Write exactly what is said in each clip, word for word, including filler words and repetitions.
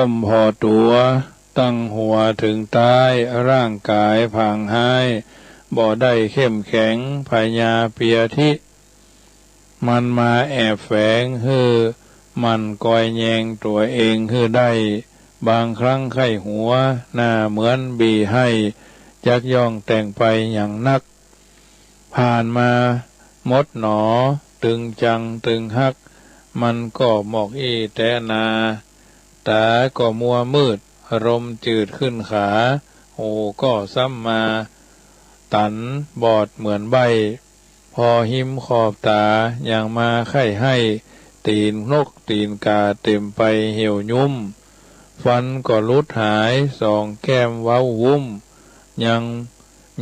นุ่มผ่อตั๋ว ตั้งหัวเถิงต๊าย ร่างก๋ายผางฮ้าย บ่ได้เข้มแข็ง พยาเปียธิ มันมาแอบแฝง หื้อหมั่นกอยแยงตั๋วเองหื้อได้ บางครั้งใค่หัว หน้าเหมือนบีให้ จักย่องแต่งไปหยังนัก ผ่านมาหมดหนอ ตึงจังตึงฮัก มันก็หมอกอี้แต๊นา ต๋าก็มัวมืด รมจืดขึ้นขา หูก็ซ้ำมาตัน บอดเหมือนใบ้ ผ่อฮิมขอบต๋า ยังมาใค่ไห้ ตี๋นนกตี๋นก๋า เต๋มไปเหี่ยวยุ้ม ฟันก็หลุดหาย สองแก้มเว้าวุ้ม ยัง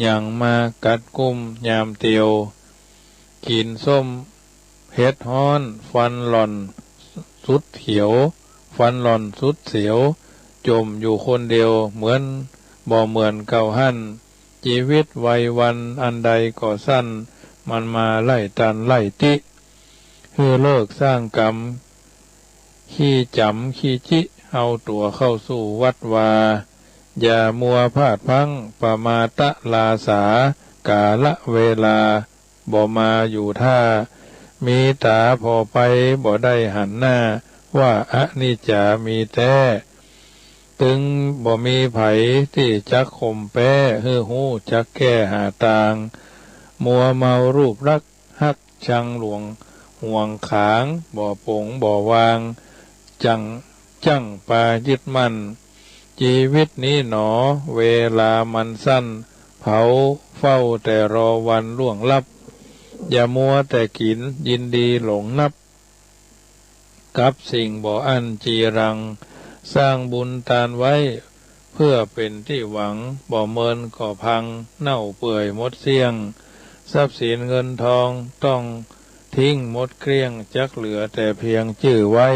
ยังมากัดกุ้มยามเตียว กิ๋นส้มเผ็ดฮ้อน ฟันหล่อนสุดเขียว ฟันหล่อนสุดเสียว จ่มอยู่คนเดียว เหมือน บ่เหมือนเก่าหั้น จีวิตวัยวันอันใดก็สั้น มันมาไล่ตันไล่ติ หื้อเลิกสร้างกรรม ขี้จ๋ำขี้จิ เอาตั๋วเข้าสู่วัดวา อย่ามัวพลาดพลั้ง ปมาทลาสา กาละเวลา บ่มาอยู่ถ้า มีต๋าผ่อไป บ่ได้หันหน้า ว่าอนิจจามีแต๊ ตึงบ่มีใผตี้จักข่มแป๊ หื้อฮู้จักแก้หาตาง มัวเมารูปลักษณ์ ฮักชังหลวงห่วงขาง บ่ป๋งบ่วาง จั่ง จั่งปายึดมั่น จีวิตนี้หนอ เวลามันสั้น เผาเฝ้าแต่รอวันล่วงลับ อย่ามัวแต่กิ๋น ยินดีหลงนับ กับสิ่งบ่อั้นจีรัง สร้างบุญตานไว้ เพื่อเป๋นตี้หวัง บ่เมินก็พัง เน่าเปื่อยหมดเสี้ยง ทรัพย์สินเงินทอง ต้องทิ้งหมดเกลี้ยง จักเหลือแต่เพียงจื้อไว้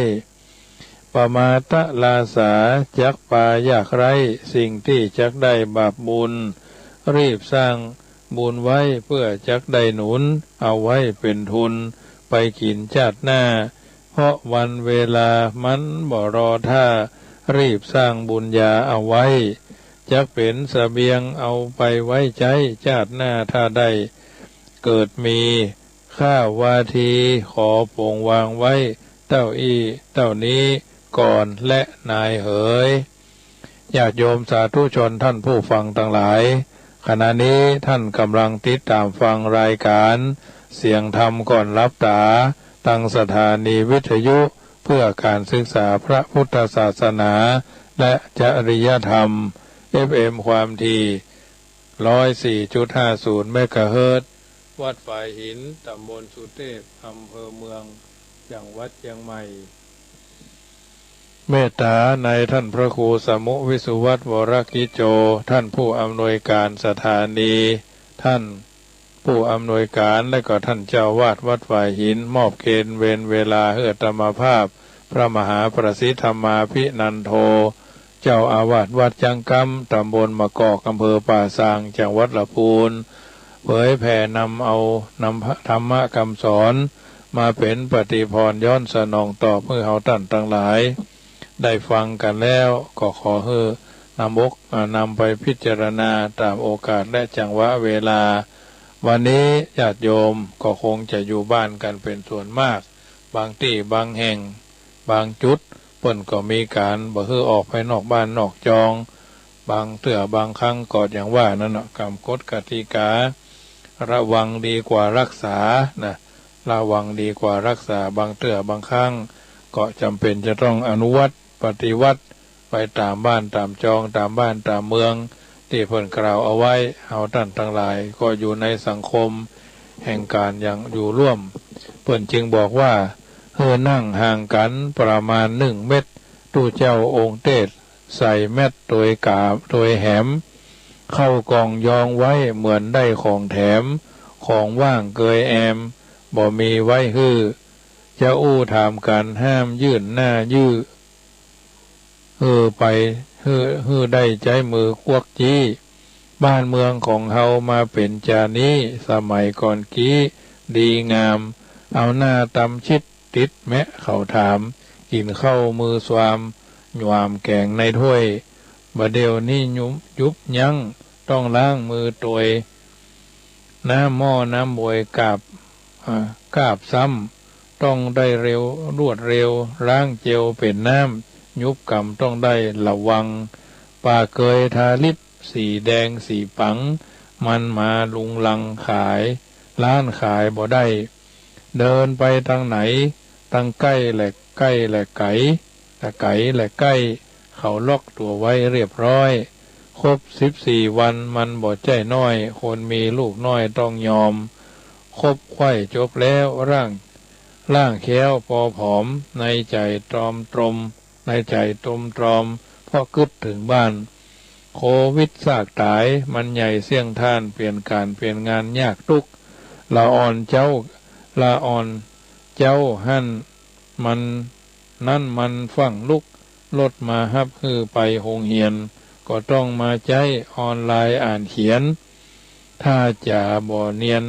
ปมาทลาสา จักปายากไร้ สิ่งตี้จักได้บาปบุญ รีบสร้างบุญไว้ เพื่อจักได้หนุน เอาไว้เป๋นทุน ไปกิ๋นจาติหน้า เพราะวันเวลามันบ่รอถ้า รีบสร้างบุญญาเอาไว้ จักเป๋นเสบียงเอาไปไว้ใจ๊ จาติหน้าถ้าได้เกิดมี ข้าวาทีขอป๋งวางไว้ เต้าอี้เต้านี้ก่อนแลนายเหย ญาติโยมสาธุชนท่านผู้ฟังตังหลาย ขณะนี้ท่านกำลังติดต๋ามฟังรายก๋านเสียงธรรมก่อนหลับต๋า ตางสถานีวิทยุเพื่อก๋านศึกษาพระพุทธศาสนา และจริยธรรม เอฟเอ็ม ความถี่ ร้อยสี่จุดห้าศูนย์ เมกะเฮิรตซ์ วัดฝายหิน ต๋ำบลสุเทพ อำเภอเมือง จังหวัดเจียงใหม่ เมตต๋าในท่านพระครูสมุวิสุวัฒน์ วรกิจโจ ท่านผู้อำนวยก๋านสถานี ท่านผู้อำนวยก๋าน และก็ท่านเจ้าอาวาสวัดฝายหิน มอบเกณฑ์เวรเวลาหื้ออาตมาภาพ พระมหาประสิทธิ์ธรรมาภินันโท เจ้าอาวาสวัดจั๊งกำ ต๋ำบลมะกอก อำเภอป่าซาง จังหวัดละปูน เผยแผ่นำเอานำธรรมะกำสอน มาเป๋นปฏิภรณ์ย้อนสนองตอบหื้อเฮาต้านตังหลาย ได้ฟังกั๋นแล้วก็ขอหื้อนำอก อ่า นำไปพิจารณาต๋ามโอกาสและจังหวะเวลา วันนี้ญาติโยมก็คงจะอยู่บ้านกั๋นเป๋นส่วนมาก บางตี้บางแห่ง บางจุด เปิ้นก็มีก๋านบ่หื้อออกไปนอกบ้านนอกจอง บางเตื้อบางครั้งก็อย่างว่านั่นน่ะ กำกฎกติกา ระวังดีกว่ารักษานะ ระวังดีกว่ารักษา บางเตื้อบางครั้งก็จ๋ำเป๋นจะต้องอนุวัตรปฏิวัติไปต๋ามบ้านต๋ามจอง ต๋ามบ้านต๋ามเมือง ตี้เปิ้นกล่าวเอาไว้ เฮาต้านตังหลายก็อยู่ในสังคมแห่งก๋านอย่างอยู่ร่วม เปิ้นจึงบอกว่า หื้อนั่งห่างกั๋นประมาณนึ่งเมตร ตุ๊เจ้าองค์เตสน์ใส่แมตตวยก๋า ตวยแหม เข้ากล่องยองไว้เหมือนได้ของแถม ของว่างเกยแอม บ่มีไว้หื้อ จะอู้ถามกั๋นห้ามยื่นหน้ายื่อ หื้อไป หื้อ หื้อได้ใจ๊มือกวักจี้ บ้านเมืองของเฮามาเป๋นจานี้ สมัยก่อนกี้ดีงาม เอาหน้าตำชิดติดแมะเขาถาม กิ๋นข้าวมือซวาม หย่ามแก๋งในถ้วย บ่าเดี่ยวนี้ยุบ ยุบยั้ง ต้องล้างมือตวย น้ำหม้อน้ำบวยกาบ อ่า กาบซ้ำ ต้องได้เร็ว รวดเร็ว ล้างเจลเป๋นน้ำ ยุบก๋ำต้องได้ระวัง ปาเกยทาลิป สีแดงสีปัง มันมาลุงลังขาย ร้านขายบ่ได้ เดินไปตางไหน ตางใก้และใก้และไก๋ ตางไก๋และใก้ เขาล็อกตั๋วไว้เรียบร้อย ครบสิบสี่วันมันบ่ใจ้น้อย คนมีลูกน้อยต้องยอม คบไขว้จบแล้วร่าง ร่างแคล้วปอผอม ในใจ๋ตรอมตรม ในใจ๋ตรมตรอม เพราะกึ๊ดเถิงบ้าน โควิดซากต๋าย มันใหญ่เสี้ยงท่าน เปลี่ยนก๋านเปลี่ยนงานยากตุ๊ก ละอ่อนเจ๊า ละอ่อนเจ๊าหั้น มัน นั้นมันฟั่งลุก รถมาฮับหื้อไปโฮงเฮียน ก็ต้องมาใจ๊ออนไลน์อ่านเขียน ถ้าจ๋าบ่เนียน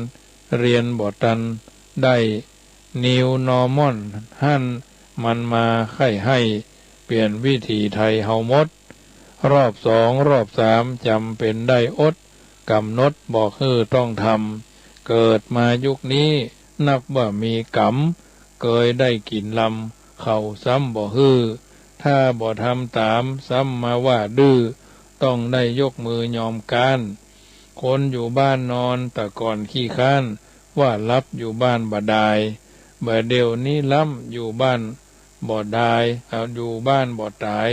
เรียนบ่ตันได้ New Normal หั้น มันมาใค่ให้ เปลี่ยนวิถีไทยเฮาหมด รอบสองรอบสาม จ๋ำเป๋นได้อด ก๋ำหนดบ่หื้อต้องทำ เกิดมายุคนี้ นับว่ามีก๋รรม เกยได้กิ๋นลำ เขาซ้ำบ่หื้อ ถ้าบ่ทำต๋าม ซ้ำมาว่าดื้อ ต้องได้ยกมือยอมก๊าน คนอยู่บ้านนอน แต่ก่อนขี้ค้าน ว่าหลับอยู่บ้านบ่ดาย บ่าเดี่ยวนี้ล้ำ อยู่บ้านบ่ดาย เอา อยู่บ้านบ่ต๋าย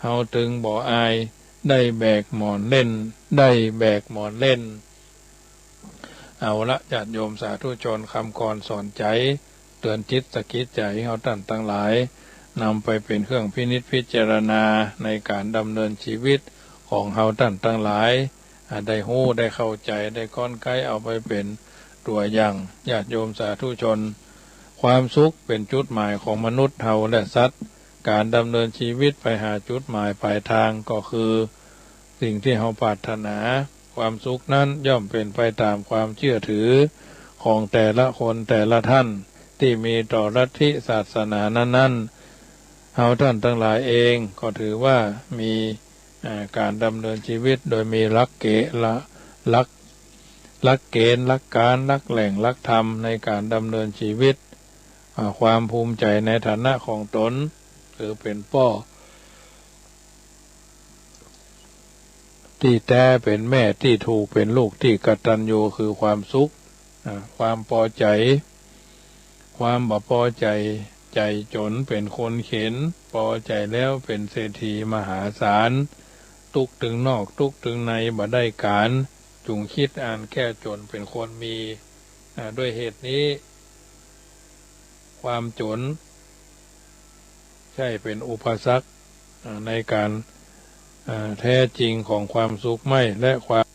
เฮาตึงบ่อาย ได้แบกหมอนเล่น ได้แบกหมอนเล่น เอาละ ญาติโยมสาธุชน คำกลอนสอนใจ๋ เตื๋อนจิตสะกิดใจ๋เฮาต้านตังหลาย นำไปเป๋นเครื่องพินิจพิจารณา ในก๋านดำเนินชีวิตของเฮาต้านตังหลาย อ่า ได้ฮู้ ได้เข้าใจ๋ ได้ค้อนไก๊เอาไปเป๋นตั๋วอย่าง ญาติโยมสาธุชน ความสุขเป๋นจุดหมายของมนุษย์เฮาและสัตว์ ก๋านดำเนินชีวิตไปหาจุดหมายปลายตางก็คือ สิ่งตี้เฮาปรารถนา ความสุขนั้นย่อมเป๋นไปต๋ามความเจื้อถือ ของแต่ละคนแต่ละต้าน ตี้มีต่อลัทธิศาสนานั้นๆ เฮาต้านตังหลายเองก็ถือว่ามี อ่า ก๋านดำเนินชีวิตโดยมีหลักเกณฑ์ ละ หลัก หลักเกณฑ์ หลักก๋าน หลักแหล่ง หลักธรรมในก๋านดำเนินชีวิต อ่า ความภูมิใจ๋ในฐานะของต๋น คือเป๋นป้อ ตี้แต๊เป๋นแม่ ตี้ถูกเป๋นลูก ตี้กตัญญู คือความสุข อ่า ความปอใจ๋ ความบ่ปอใจ๋ ใจ๋จ๋นเป๋นคนเข็ญ ปอใจ๋แล้วเป๋นเศรษฐีมหาศาล ตุ๊กข์ตึงนอกตุ๊กข์ตึงในบ่ได้ก๋าน จุ่งกึ๊ดอันแก้จ๋นเป๋นคนมี อ่า ด้วยเหตุนี้ ความจ๋นใจ้เป๋นอุปสรรค อ่า ในก๋าน อ่า แท้จริงของความสุขไม่ และความ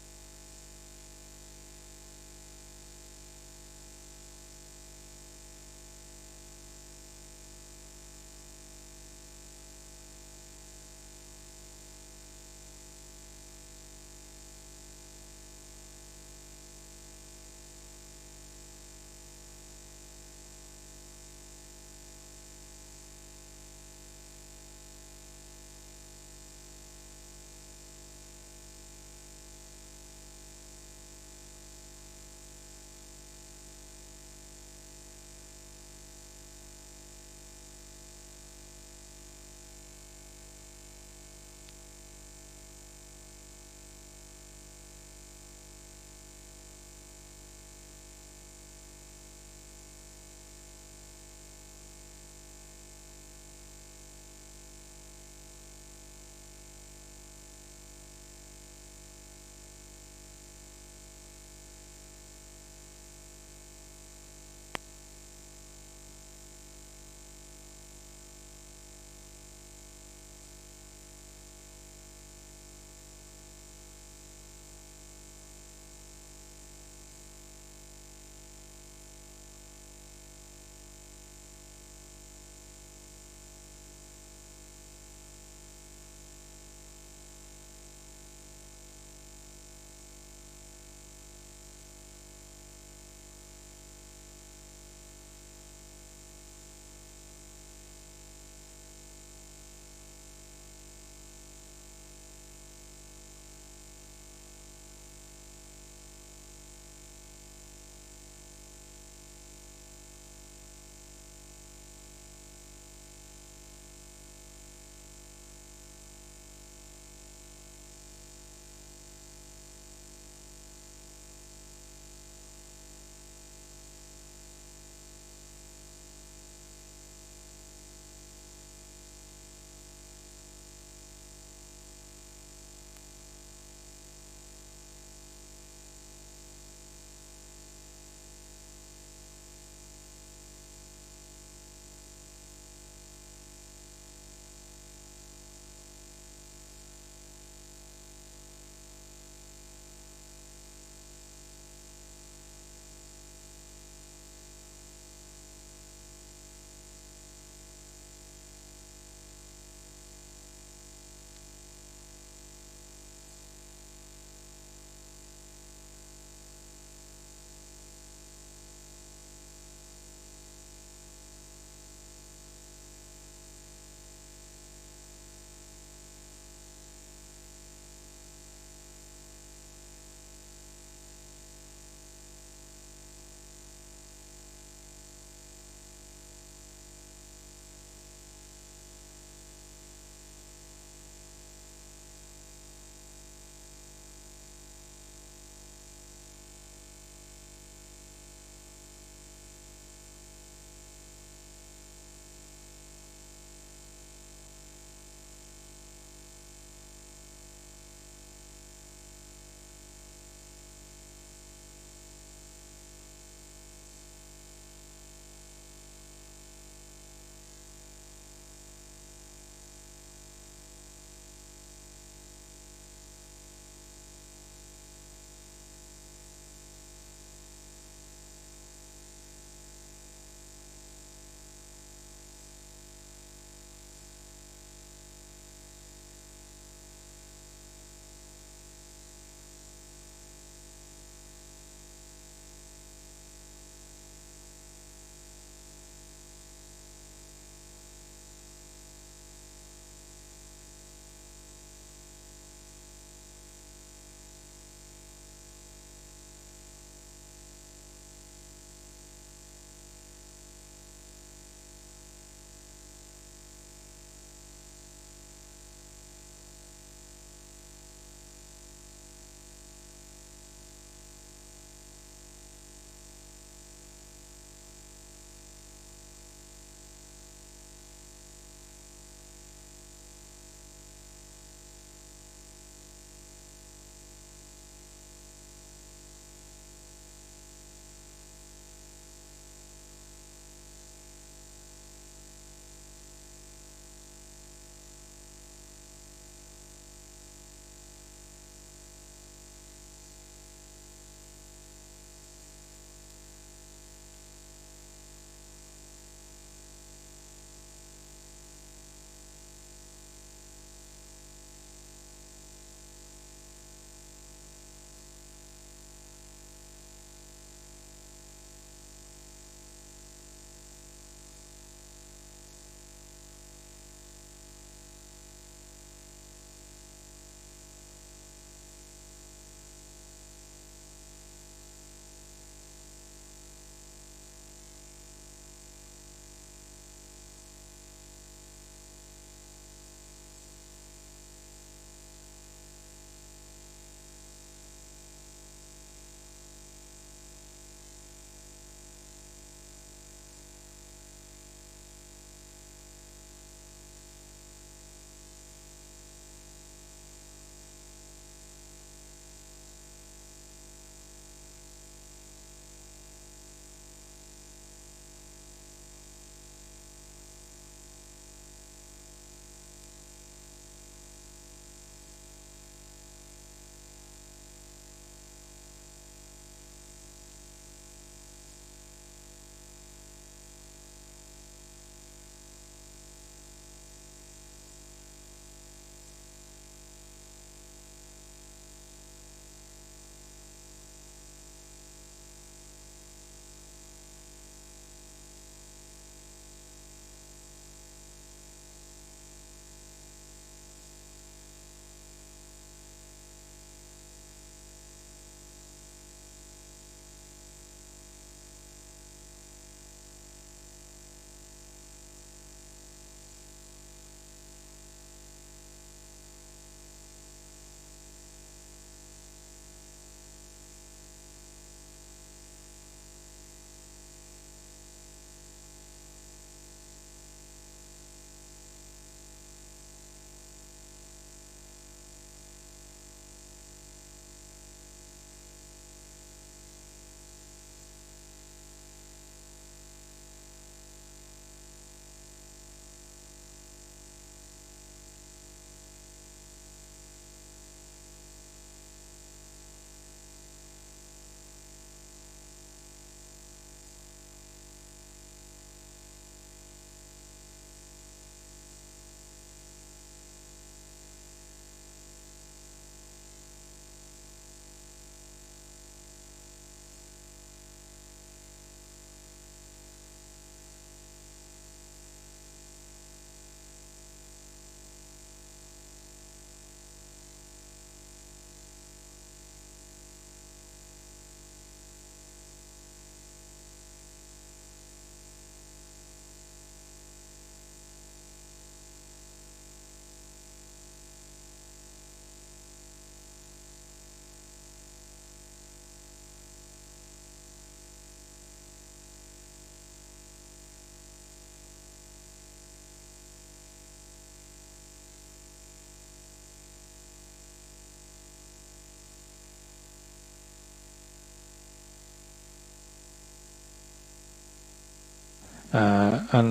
อ่า อัน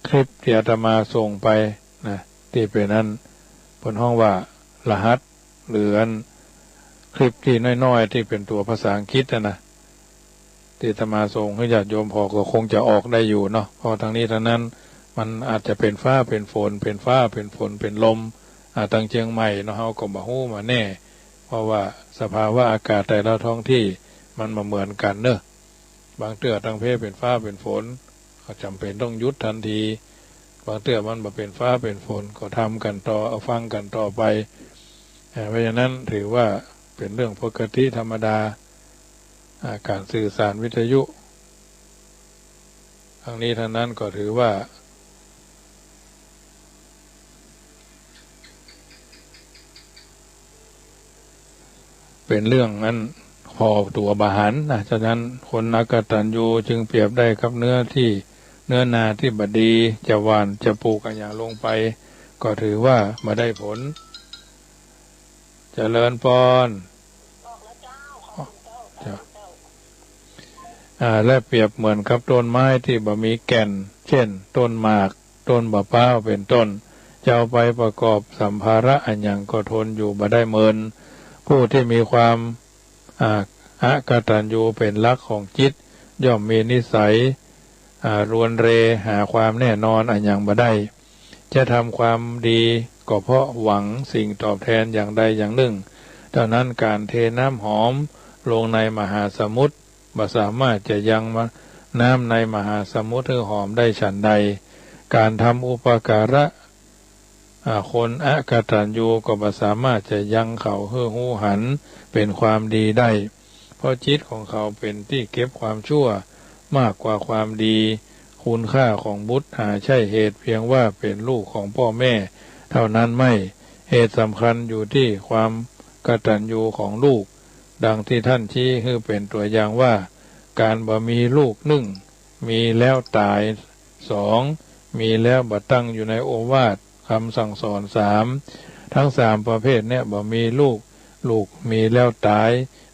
คลิปตี้อาตมาส่งไปนะ ตี้เป๋นอันเปิ้นฮ้องว่ารหัส หรืออันคลิปตี้น้อยๆ ตี้เป๋นตั๋วภาษาอังกฤษน่ะนะ ตี้อาตมาส่งหื้อญาติโยมผ่อก็คงจะออกได้อยู่เนาะ เพราะตังนี้ตังนั้นมันอาจจะเป๋นฟ้าเป๋นฝน เป๋นฟ้าเป๋นฝน เป๋นลม อ่า ตังเจียงใหม่เนาะ เฮาก็บ่ฮู้บ่แน่ เพราะว่าสภาวะอากาศแต่ละท้องที่มันบ่เหมือนกั๋นเนาะ บางเตื้อตังเพเป๋นฟ้าเป๋นฝน ก็จ๋ำเป๋นต้องหยุดตันที บางเตื้อมันบ่เป๋นฟ้าเป๋นฝน ก็ทำกั๋นต่อ เอาฟังกั๋นต่อไป อ่า เพราะฉะนั้นถือว่าเป๋นเรื่องปกติธรรมดา อ่า ก๋านสื่อสารวิทยุ ตังนี้ตังนั้นก็ถือว่า เป๋นเรื่องอันผ่อตั๋วบ่หันนะ ฉะนั้นคนอกตัญญูจึงเปรียบได้กับเนื้อตี้ เนื้อนาตี้บ่ดี จะหว่านจะปลูกอะหยังลงไป ก็ถือว่าบ่ได้ผล เจริญปอน อ่า และเปรียบเหมือนกับต้นไม้ตี้บ่มีแก่น เจ้น ต้นหมาก ต้นบ่าป๊าว เป๋นต้น จะเอาไปประกอบสัมภาระอะหยังก็ทนอยู่บ่ได้เมิน ผู้ตี้มีความ อ่า อกตัญญูเป๋นหลักของจิต ย่อมมีนิสัย อ่า รวนเร หาความแน่นอนอะหยังบ่ได้ จะทำความดีก็เพราะหวังสิ่งตอบแทนอย่างใดอย่างนึ่ง เต้านั้น ก๋านเทน้ำหอมลงในมหาสมุทร บ่สามารถจะยังน้ำในมหาสมุทรหื้อหอมได้ฉันใด ก๋านทำอุปการะ อ่า คนอกตัญญูก็บ่สามารถจะยังเขาหื้อฮู้หันเป๋นความดีได้ เพราะจิตของเขาเป๋นตี้เก็บความชั่วมากกว่าความดี คุณค่าของบุตรหาใช่เหตุเพียงว่าเป๋นลูกของป้อแม่เต้านั้นไม่ เหตุสำคัญอยู่ตี้ความกตัญญูของลูก ดังตี้ต้านชี้หื้อเป๋นตั๋วอย่างว่า ก๋านบ่มีลูก นึ่ง มีแล้วต๋าย สอง มีแล้วบ่ตั้งอยู่ในโอวาท กำสั่งสอน สาม ตังสามประเภทนี้บ่มีลูก ลูกมีแล้วต๋าย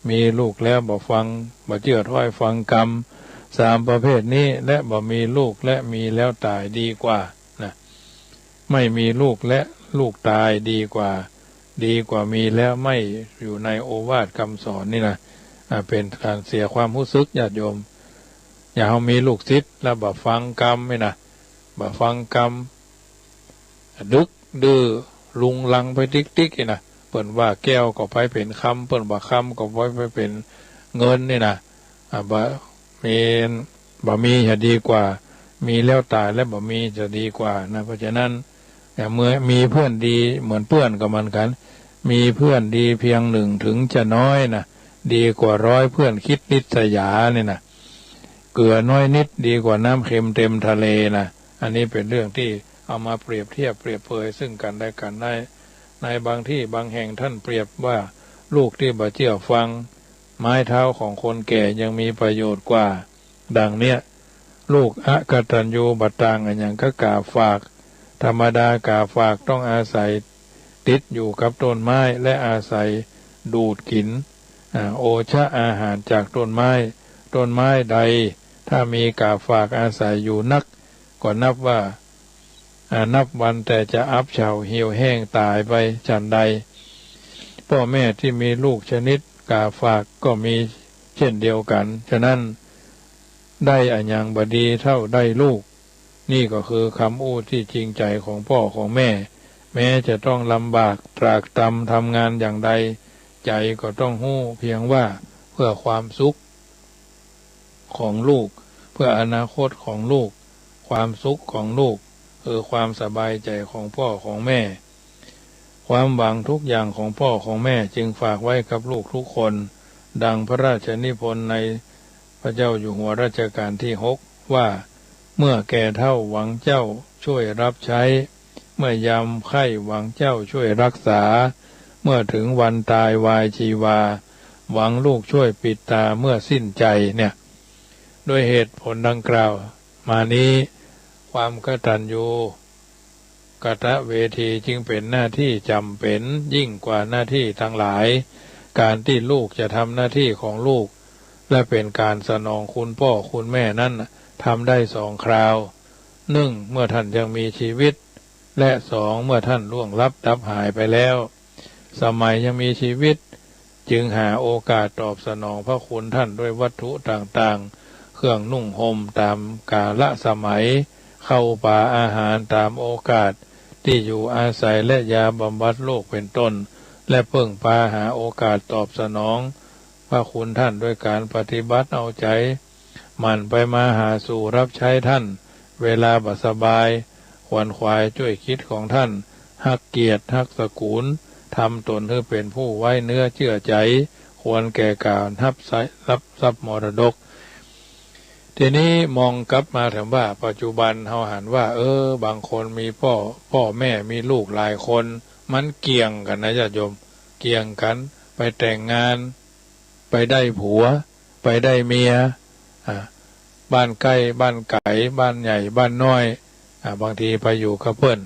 มีลูกแล้วบ่ฟัง บ่เจื้อถ้อยฟังกำ สามประเภทนี้แลบ่มีลูกและมีแล้วต๋ายดีกว่านะ ไม่มีลูกและลูกต๋ายดีกว่า ดีกว่ามีแล้วไม่อยู่ในโอวาทกำสอนนี่นะ อ่า เป๋นก๋านเสียความฮู้สึกญาติโยม อย่างเฮามีลูกศิษย์แล้วบ่ฟังกำนี่นะ บ่ฟังกำ ดึกดื้อลุงลังไปติ๊กๆ นี่นะ เปิ้นว่าแก้วก็ไปเป๋นคำ เปิ้นว่าคำก็ไป ไปเป๋นเงินนี่นะ อ่า บ่ มี บ่มีจะดีกว่า มีแล้วต๋ายและบ่มีจะดีกว่านะ เพราะฉะนั้น อย่างเมื่อมีเพื่อนดีเหมือนเปื้อนก็เหมือนกั๋น มีเพื่อนดีเพียงหนึ่งถึงจะน้อยนะ ดีกว่าร้อยเพื่อนคิดริษยานี่นะ เกลือน้อยนิดดีกว่าน้ำเค็มเต็มทะเลนะ อันนี้เป๋นเรื่องตี้เอามาเปรียบเทียบเปรียบเปยซึ่งกั๋นและกั๋นได้ ในบางตี้บางแห่งต้านเปรียบว่าลูกตี้บ่เจื้อฟัง ไม้เท้าของคนแก่ยังมีประโยชน์กว่า ดังเนี้ย ลูกอกตัญญูบ่ต่างอะหยังกับก๋าฝาก ธรรมดาก๋าฝากต้องอาศัยติดอยู่กับต้นไม้และอาศัยดูดกิ๋น อ่า โอชะอาหารจากต้นไม้ ต้นไม้ใดถ้ามีก๋าฝากอาศัยอยู่นัก ก็นับว่า อ่า นับวันแต่จะอับเฉาเหี่ยวแห้งต๋ายไปฉันใด ป้อแม่ตี้มีลูกชนิดก๋าฝากก็มีเช่นเดียวกั๋น ฉะนั้น ได้อะหยังบ่ดีเท่าได้ลูก นี่ก็คือกำอู้ตี้จริงใจ๋ของป้อของแม่ แม้จะต้องลำบากตรากตรำทำงานอย่างใด ใจ๋ก็ต้องฮู้เพียงว่าเพื่อความสุข ของลูก เพื่ออนาคตของลูก ความสุขของลูก คือความสบายใจ๋ของป้อของแม่ ความหวังทุกอย่างของป้อของแม่จึงฝากไว้กับลูกทุกคน ดังพระราชนิพนธ์ในพระเจ้าอยู่หัวรัชกาลตี้หก ว่า เมื่อแก่เฒ่าหวังเจ้าช่วยรับใช้ เมื่อยามไข้หวังเจ้าช่วยรักษา เมื่อถึงวันตายวายชีวา หวังลูกช่วยปิดตาเมื่อสิ้นใจ เนี่ย ด้วยเหตุผลดังกล่าวมานี้ ความกตัญญูกตเวทีจึงเป๋นหน้าตี้จ๋ำเป๋นยิ่งกว่าหน้าตี้ตังหลาย ก๋านตี้ลูกจะทำหน้าตี้ของลูก และเป๋นก๋านสนองคุณป้อคุณแม่นั้นทำได้สองคราว นึ่ง เมื่อท่านยังมีชีวิต และสอง เมื่อท่านล่วงลับดับหายไปแล้ว สมัยยังมีชีวิต จึงหาโอกาสตอบสนองพระคุณท่านด้วยวัตถุต่างๆ เครื่องนุ่งห่มต๋ามกาลสมัย ข้าวป๋าอาหารต๋ามโอกาส ตี้อยู่อาศัยและยาบำบัดโรคเป๋นต้น และเปิ้งปาหาโอกาสตอบสนองพระคุณท่านด้วยก๋านปฏิบัติเอาใจ๋ หมั่นไปมาหาสู่ฮับใจ๊ท่าน เวลาบ่สบาย ขวนขวายจ้วยกิจของท่าน ฮักเกียรติ ฮักสกุล ทำต๋นหื้อเป๋นผู้ไว้เนื้อเจื้อใจ๋ ควรแก่ก๋านฮับใจ๊ ฮับทรัพย์มรดก ทีนี้มองกลับมาถามว่าปัจจุบันเฮาหันว่า เออ บางคนมีป้อ ป้อแม่มีลูกหลายคน มันเกี่ยงกั๋นนะญาติโยม เกี่ยงกั๋น ไปแต่งงาน ไปได้ผัว ไปได้เมีย อ่า บ้านใก้ บ้านไก๋ บ้านใหญ่ บ้านน้อย อ่า บางทีไปอยู่กับเปิ้น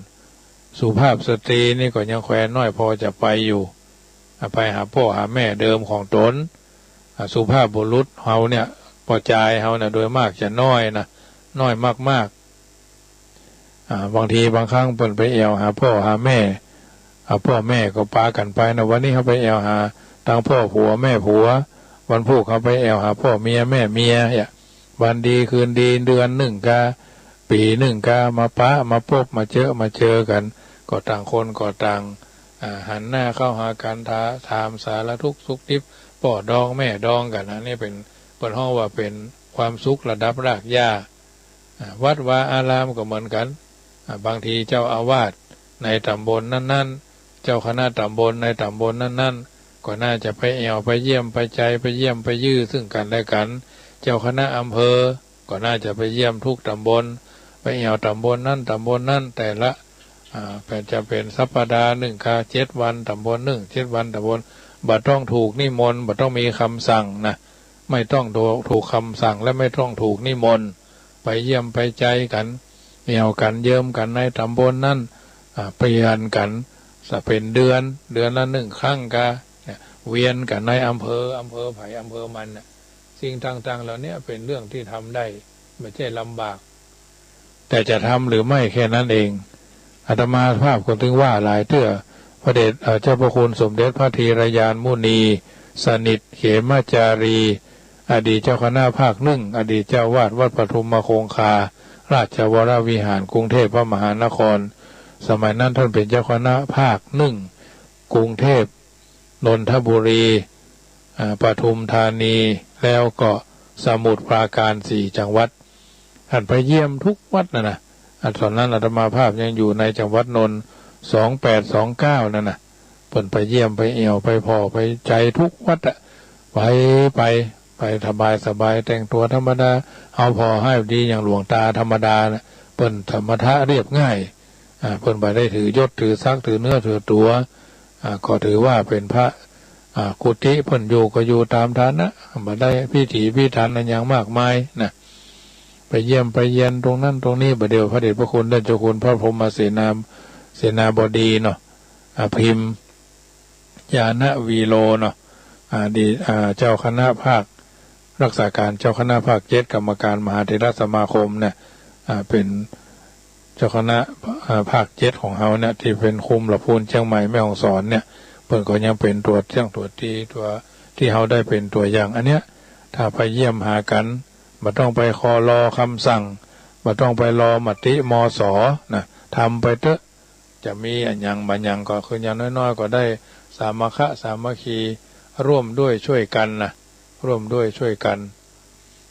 สุภาพสตรีนี่ก็ยังแควนน้อยพอจะไปอยู่ อ่า ไปหาป้อหาแม่เดิมของต๋น อ่า สุภาพบุรุษเฮาเนี่ย ป้อจายเฮาเนี่ย โดยมากจะน้อยนะ น้อยมากๆ อ่า บางทีบางครั้งเปิ้นไปแอ่วหาป้อหาแม่ อ่า ป้อแม่ก็ปากั๋นไปนะ วันนี้เฮาไปแอ่วหาตางป้อผัวแม่ผัว วันพูกเฮาไปแอ่วหาป้อเมียแม่เมีย เนี่ย วันดีคืนดี เดือนนึ่งกา ปี๋นึ่งกา มาปะมาปบมาเจอ มาเจอกั๋น ก็ต่างคนก็ต่าง อ่า หันหน้าเข้าหากั๋น ถา ถามสารทุกข์สุขดิบ ป้อดองแม่ดองกั๋น อันนี้เป๋น เปิ้นฮ้องว่าเป๋นความสุขระดับรากหญ้า อ่า วัดวาอารามก็เหมือนกั๋น อ่า บางทีเจ้าอาวาสในต๋ำบลนั้นๆ เจ้าคณะต๋ำบลในต๋ำบลนั้นๆ ก็น่าจะไปแอ่วไปเยี่ยมไปใจ๋ ไปเยี่ยมไปยื้อซึ่งกั๋นและกั๋น เจ้าคณะอำเภอก็น่าจะไปเยี่ยมทุกต๋ำบล ไปแอ่วต๋ำบลนั้นต๋ำบลนั้น แต่ละ อ่า เป๋น จะเป๋นสัปดาห์นึ่งกา เจ็ดวันต๋ำบลนึ่ง เจ็ดวันต๋ำบล บ่ต้องถูกนิมนต์ บ่ต้องมีกำสั่งนะ ไม่ต้องถูก ถูกกำสั่งและไม่ต้องถูกนิมนต์ ไปเยี่ยมไปใจ๋กั๋น แอ่วกั๋นเยิมกั๋นในต๋ำบลนั้น อ่า เปลี่ยนกั๋น จะเป๋นเดือน เดือนละนึ่งครั้งกา เนี่ย เวียนกั๋นในอำเภอ อำเภอใผอำเภอมันน่ะ สิ่งต่างๆ เหล่านี้เป๋นเรื่องที่ทำได้ บ่ใจ้ลำบาก แต่จะทำหรือไม่แค่นั้นเอง อาตมาภาพก็ถึงว่าหลายเตื้อ พระเดช เอ่อ เจ้าพระคุณสมเด็จพระธีรยานมุนี สนิท เขมาจารี อดีตเจ้าคณะภาคหนึ่ง อดีตเจ้าอาวาสวัดปทุมคงคา ราชวรวิหาร กรุงเทพมหานคร สมัยนั้นท่านเป๋นเจ้าคณะภาคหนึ่ง กรุงเทพ นนทบุรี อ่า ปทุมธานี แล้วก็สมุทรปราการ สี่จังหวัด ท่านไปเยี่ยมทุกวัดน่ะนะ อ่า ต๋อนนั้นอาตมาภาพยังอยู่ในจังหวัดนนท์ สองแปดสองเก้า นั่นน่ะ เปิ้นไปเยี่ยมไปแอ่วไปผ่อไปใจ๋ทุกวัดอะ ไป ไป ไปสบายสบาย แต่งตั๋วธรรมดา เอาผ่อห้อยดีอย่างหลวงต๋าธรรมดาน่ะ เปิ้นธรรมะเรียบง่าย อ่า เปิ้นบ่ได้ถือยศถือศักดิ์ถือเนื้อถือตั๋ว อ่า ก็ถือว่าเป๋นพระ อ่า กุฏิเปิ้นอยู่ก็อยู่ต๋ามฐานะ บ่ได้พิถีพิถันอะหยังมากมายนะ ไปเยี่ยมไปเยียนตรงนั้นตรงนี้ บ่าเดี่ยวพระเดชพระคุณท่านเจ้าคุณพระพรหมเสนา เสนาบดีเนาะ อ่า พิมพ์ ญาณวีโรเนาะ อดีต อ่า เจ้าคณะภาค รักษาการเจ้าคณะภาคเจ็ด กรรมการมหาเถรสมาคมเนี่ย อ่า เป๋นเจ้าคณะ อ่า ภาคเจ็ดของเฮาเนี่ย ตี้เป๋นคุมละพูนเจียงใหม่แม่ฮ่องสอนเนี่ย เปิ้นก็ยังเป๋นตั๋วเตี้ยงตั๋วตี ตั๋วตี้เฮาได้เป๋นตั๋วอย่าง อันเนี้ย ถ้าไปเยี่ยมหากั๋น บ่ต้องไปคอยรอกำสั่ง บ่ต้องไปรอมติ มส นะ ทำไปเต๊อะ จะมีอะหยังบ่าหยังก็คืออย่างน้อยๆ ก็ได้สามัคคะสามัคคี ร่วมด้วยช่วยกั๋นนะ ร่วมด้วยช่วยกั๋น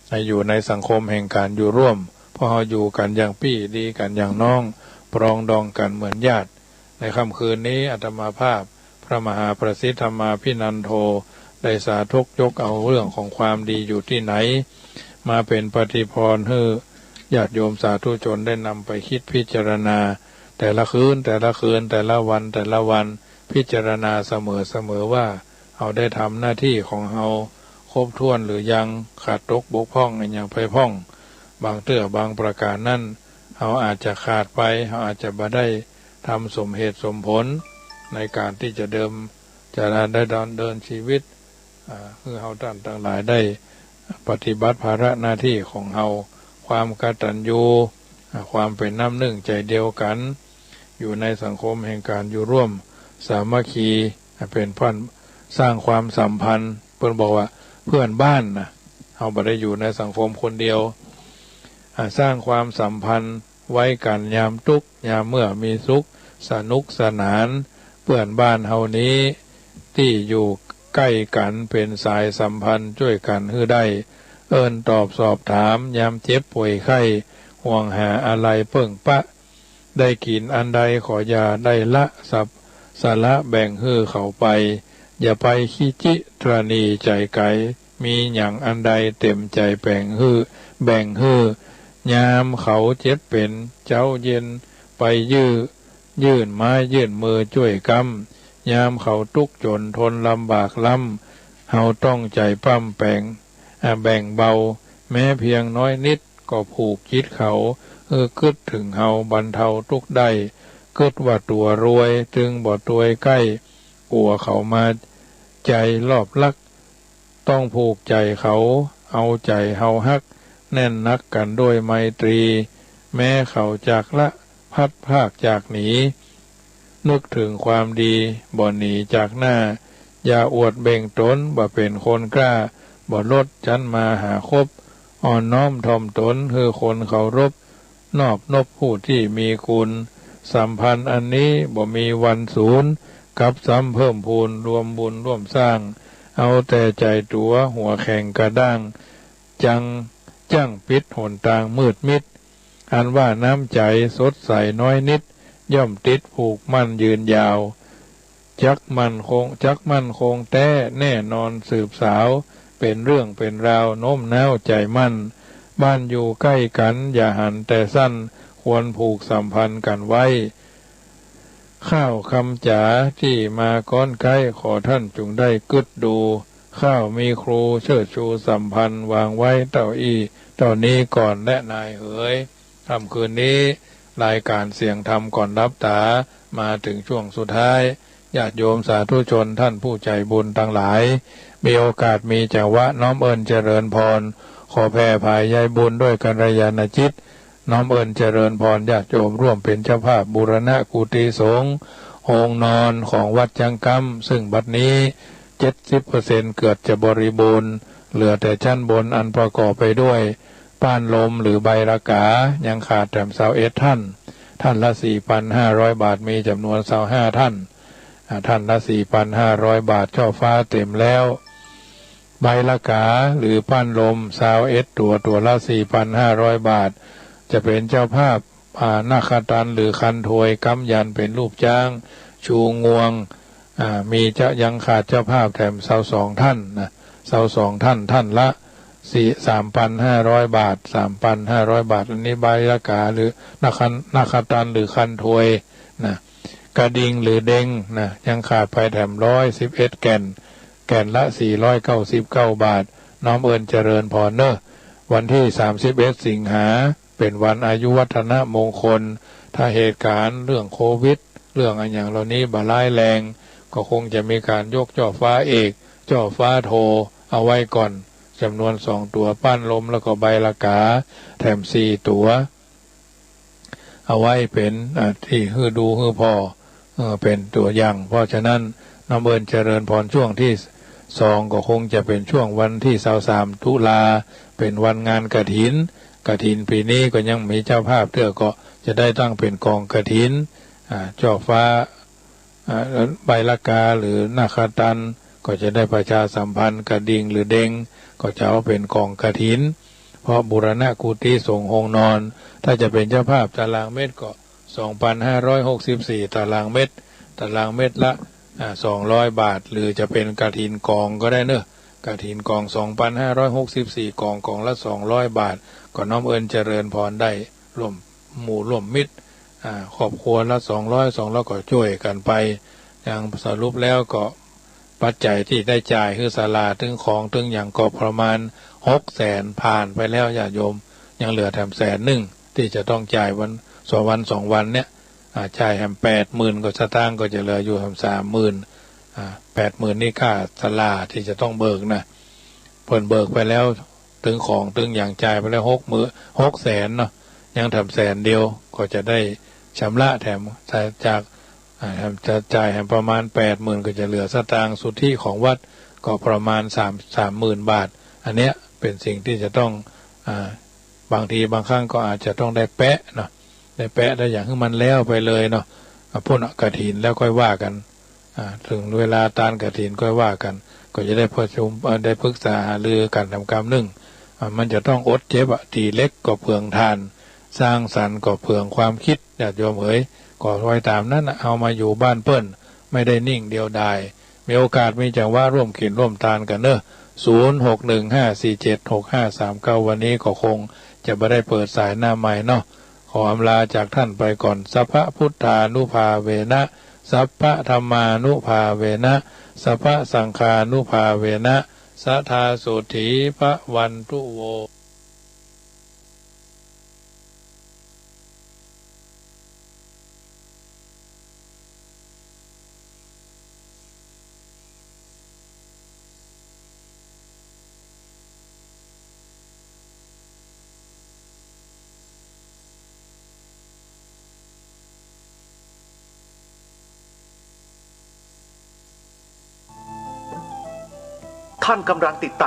ใน อยู่ในสังคมแห่งก๋านอยู่ร่วม เพราะเฮาอยู่กั๋นอย่างปี้ดีกั๋นอย่างน้อง ปรองดองกั๋นเหมือนญาติ ในค่ำคืนนี้อาตมาภาพ พระมหาประสิทธิ์ธรรมาภินันโท ได้สาธกยกเอาเรื่องของความดีอยู่ตี้ไหน มาเป๋นปฏิภรณ์หื้อญาติโยมสาธุชนได้นำไปคิดพิจารณา แต่ละคืน แต่ละคืน แต่ละวัน แต่ละวัน พิจารณาเสมอๆ ว่า เฮาได้ทำหน้าตี้ของเฮาครบถ้วนหรือยัง ขาดตกบกพร่องอะหยังไปพ่อง บางเตื้อบางประก๋านนั้น เฮาอาจจะขาดไป เฮาอาจจะบ่ได้ทำสมเหตุสมผล ในก๋านตี้จะเดิม จะได้ดำเนินชีวิต อ่า หื้อเฮาต้านตังหลายได้ ปฏิบัติภาระหน้าตี้ของเฮา ความกตัญญู อ่า ความเป๋นน้ำนึ่งใจ๋เดียวกั๋น อยู่ในสังคมแห่งก๋านอยู่ร่วมสามัคคี อ่า เป๋นเพื่อน สร้างความสัมพันธ์ เปิ้นบอกว่าเพื่อนบ้านนะ เฮาบ่ได้อยู่ในสังคมคนเดียว อ่า สร้างความสัมพันธ์ ไว้กั๋นยามตุ๊กข์ ยามเมื่อมีสุข สนุกสนาน เปื้อนบ้านเฮานี้ ตี้อยู่ใก้กั๋นเป๋นสายสัมพันธ์จ้วยกั๋นหื้อได้ เอิ้นตอบสอบถาม ยามเจ็บป่วยไข้ ห่วงหาอาลัยเปิ้งปะ ได้กิ๋นอันใดก็อย่าได้ละสับ สละแบ่งหื้อเขาไป อย่าไปขี้จิตรณี๋ใจ๋ไก๋ มีหยังอันใดเต๋มใจ๋แบ่งหื้อ แบ่งหื้อ ยามเขาเจ็บเป๋น เจ๊าเย็นไปยื่น ยื่นไม้ยื่นมือจ้วยกำ ยามเขาตุ๊กข์จ๋นทนลำบากล้ำ เฮาต้องใจ๋ป้ำแป๋ง อ่า แบ่งเบา แม้เพียงน้อยนิดก็ผูกจิตเขา หื้อกึ๊ดเถิงเฮาบรรเทาตุ๊กข์ได้ กึ๊ดว่าตั๋วรวยจึงบ่ตวยใก้ กั๋วเขามาใจ๋ลอบลัก ต้องผูกใจ๋เขา เอาใจ๋เฮาฮัก แน่นนักกั๋นด้วยไมตรี แม้เขาจากละพลัดพรากจากหนี นึกเถิงความดี บ่หนีจากหน้า อย่าอวดเบ่งต๋นว่าเป๋นคนกล้า บ่ลดจั้นมาหาคบ อ่อนน้อมถ่อมต๋นหื้อคนเคารพ นอบนบผู้ตี้มีคุณ สัมพันธ์อันนี้บ่มีวันสูญ กลับซ้ำเพิ่มพูนรวมบุญร่วมสร้าง เอาแต่ใจ๋ตั๋วหัวแข็งกระด้าง จังจั้งปิดหนตางมืดมิด อันว่าน้ำใจ๋สดใสน้อยนิด ย่อมติดผูกมั่นยืนยาว จักมั่นคง จักมั่นคงแต๊แน่นอนสืบสาว เป๋นเรื่องเป๋นราวโน้มน้าวใจ๋มั่น บ้านอยู่ใก้กั๋นอย่าหันแต่สั้น ควรผูกสัมพันธ์กั๋นไว้ ข้าวคำจ๋าตี้มาก้อนใก๊ ขอท่านจุ่งได้กึ๊ดดู ข้าวมีครูเชิดชูสัมพันธ์ วางไว้เต้าอี้เต้านี้ก่อนแลนายเหย ค่ำคืนนี้ รายก๋านเสียงธรรมก่อนหลับต๋า มาเถิงช่วงสุดท้าย ญาติโยมสาธุชนท่านผู้ใจ๋บุญตังหลาย มีโอกาสมีจังหวะน้อมเอิ้นเจริญพร ขอแผ่ผายใยบุญด้วยกัลยาณจิต น้อมเอิ้นเจริญพรญาติโยมร่วมเป๋นเจ้าภาพบูรณะกุฏิสงฆ์โฮงนอนของวัดจั๊งกำ ซึ่งบัดนี้ เจ็ดสิบเปอร์เซ็นต์ เกือบจะบริบูรณ์ เหลือแต่ชั้นบนอันประกอบไปด้วย ป้านลมหรือใบละกา ยังขาดแถมซาวเอ็ดท่าน ท่านละสี่พันห้าร้อยบาท มีจ๋ำนวนซาวห้าท่าน อ่า ท่านละสี่พันห้าร้อยบาท จ้อฟ้าเต๋มแล้ว ใบละกาหรือป้านลมซาวเอ็ดตั๋ว ตั๋วละสี่พันห้าร้อยบาท จะเป๋นเจ้าภาพ อ่า นาคตันหรือคันทวย ก๊ำยันต์เป๋นรูปจ๊าง ชูงวง อ่า มีเจ้า ยังขาดเจ้าภาพแถมซาวสองท่านนะ ซาวสองท่าน ท่านละสี่ สามพันห้าร้อยบาท สามพันห้าร้อยบาท อันนี้ใบละกาหรือนาค นาคตันหรือคันทวยนะ กระดิ่งหรือเด็งนะ ยังขาดไปแถมร้อยสิบเอ็ดแก่น แก่นละสี่ร้อยเก้าสิบเก้าบาท น้อมเอิ้นเจริญพรเน่อ วันตี้สามสิบเอ็ดสิงหา เป๋นวันอายุวัฒนมงคล ถ้าเหตุก๋ารณ์เรื่องโควิด เรื่องอะหยังเหล่านี้บ่ร้ายแรง ก็คงจะมีก๋านยกจ้อฟ้าเอก จ้อฟ้าโท เอาไว้ก่อน จ๋ำนวนสองตั๋ว ป้านลมแล้วก็ใบละกา แถมสี่ตั๋ว เอาไว้เป๋น อ่า ตี้หื้อดูหื้อผ่อ เอ่อ เป๋นตั๋วอย่าง เพราะฉะนั้น น้อมเอิ้นเจริญพรช่วงตี้สองก็คงจะเป๋นช่วงวันตี้ซาวสามตุลา เป๋นวันงานกฐิน กฐินปี๋นี้ก็ยังมีเจ้าภาพเตื้อ ก็จะได้ตั้งเป๋นก๋องกฐิน อ่า จ้อฟ้า อ่า ใบละกาหรือนาคตัน ก็จะได้ประชาสัมพันธ์ กระดิ่งหรือเด็ง ก็จะเอาเป๋นก๋องกฐิน เพราะบูรณะกุฏิสงฆ์โฮงนอน ถ้าจะเป๋นเจ้าภาพตารางเมตรก็ สองพันห้าร้อยหกสิบสี่ตารางเมตร ตารางเมตรละ อ่า สองร้อยบาท หรือจะเป๋นกฐินก๋องก็ได้เน่อ กฐินก๋อง สองพันห้าร้อยหกสิบสี่ก๋อง ก๋องละสองร้อยบาท ก็น้อมเอิ้นเจริญพรได้ร่วมหมู่ร่วมมิตร อ่า ครอบครัวละสองร้อย สองร้อย ก็จ้วยกั๋นไป อย่างสรุปแล้วก็ ปัจจัยตี้ได้จ่ายหื้อศาลา ตึงของตึงหยังก็ประมาณหกแสนผ่านไปแล้ว ญาติโยม ยังเหลือแถมแสนนึ่ง ตี้จะต้องจ่ายวันสองวัน สองวันเนี่ย อ่า จ่ายแถมแปดหมื่นกว่าสตางค์ ก็จะเหลืออยู่แถมสามหมื่น อ่า แปดหมื่นนี่ค่าศาลาตี้จะต้องเบิกนะ เปิ้นเบิกไปแล้ว ตึงของตึงอย่างจ่ายไปแล้วหกหมื่น หกแสนเนาะ ยังแถมแสนเดียว ก็จะได้ชำระแถม จาก อ่า จะจ่ายแถมประมาณแปดหมื่น ก็จะเหลือสตางค์สุทธิของวัดก็ประมาณสาม สามหมื่นบาท อันเนี้ยเป็นสิ่งที่จะต้อง อ่า บางทีบางครั้งก็อาจจะต้องได้แปะเนาะ ได้แปะ ได้อย่างหื้อมันแล้วไปเลยเนาะ อ่า พุ้นกฐินแล้วค่อยว่ากั๋น อ่า เถิงเวลาตานกฐินค่อยว่ากั๋น ก็จะได้ประชุม เอ่อ ได้ปรึกษาหารือกั๋นแถมกำนึ่ง อ่า มันจะต้องอดเจ็บอะ ตีเหล็กก็เผืองถ่าน สร้างสรรค์ก็เผืองความกึ๊ด ญาติโยมเอ๋ย ก็ไว้ต๋ามนั้นน่ะ เฮามาอยู่บ้านเปิ้น ไม่ได้นิ่งเดียวดาย มีโอกาสมีจังหวะร่วมกิ๋นร่วมตานกั๋นเน่อ ศูนย์หกหนึ่งห้าสี่เจ็ดหกห้าสามเก้า วันนี้ก็คงจะบ่ได้เปิดสายหน้าไมค์เนาะ ขออำลาจากท่านไปก่อน สัพพะพุทธานุภาเวนะ สัพพะธัมมานุภาเวนะ สัพพะสังฆานุภาเวนะ สะทาโสฏฐีภะวันตุโว ท่านกำลังติด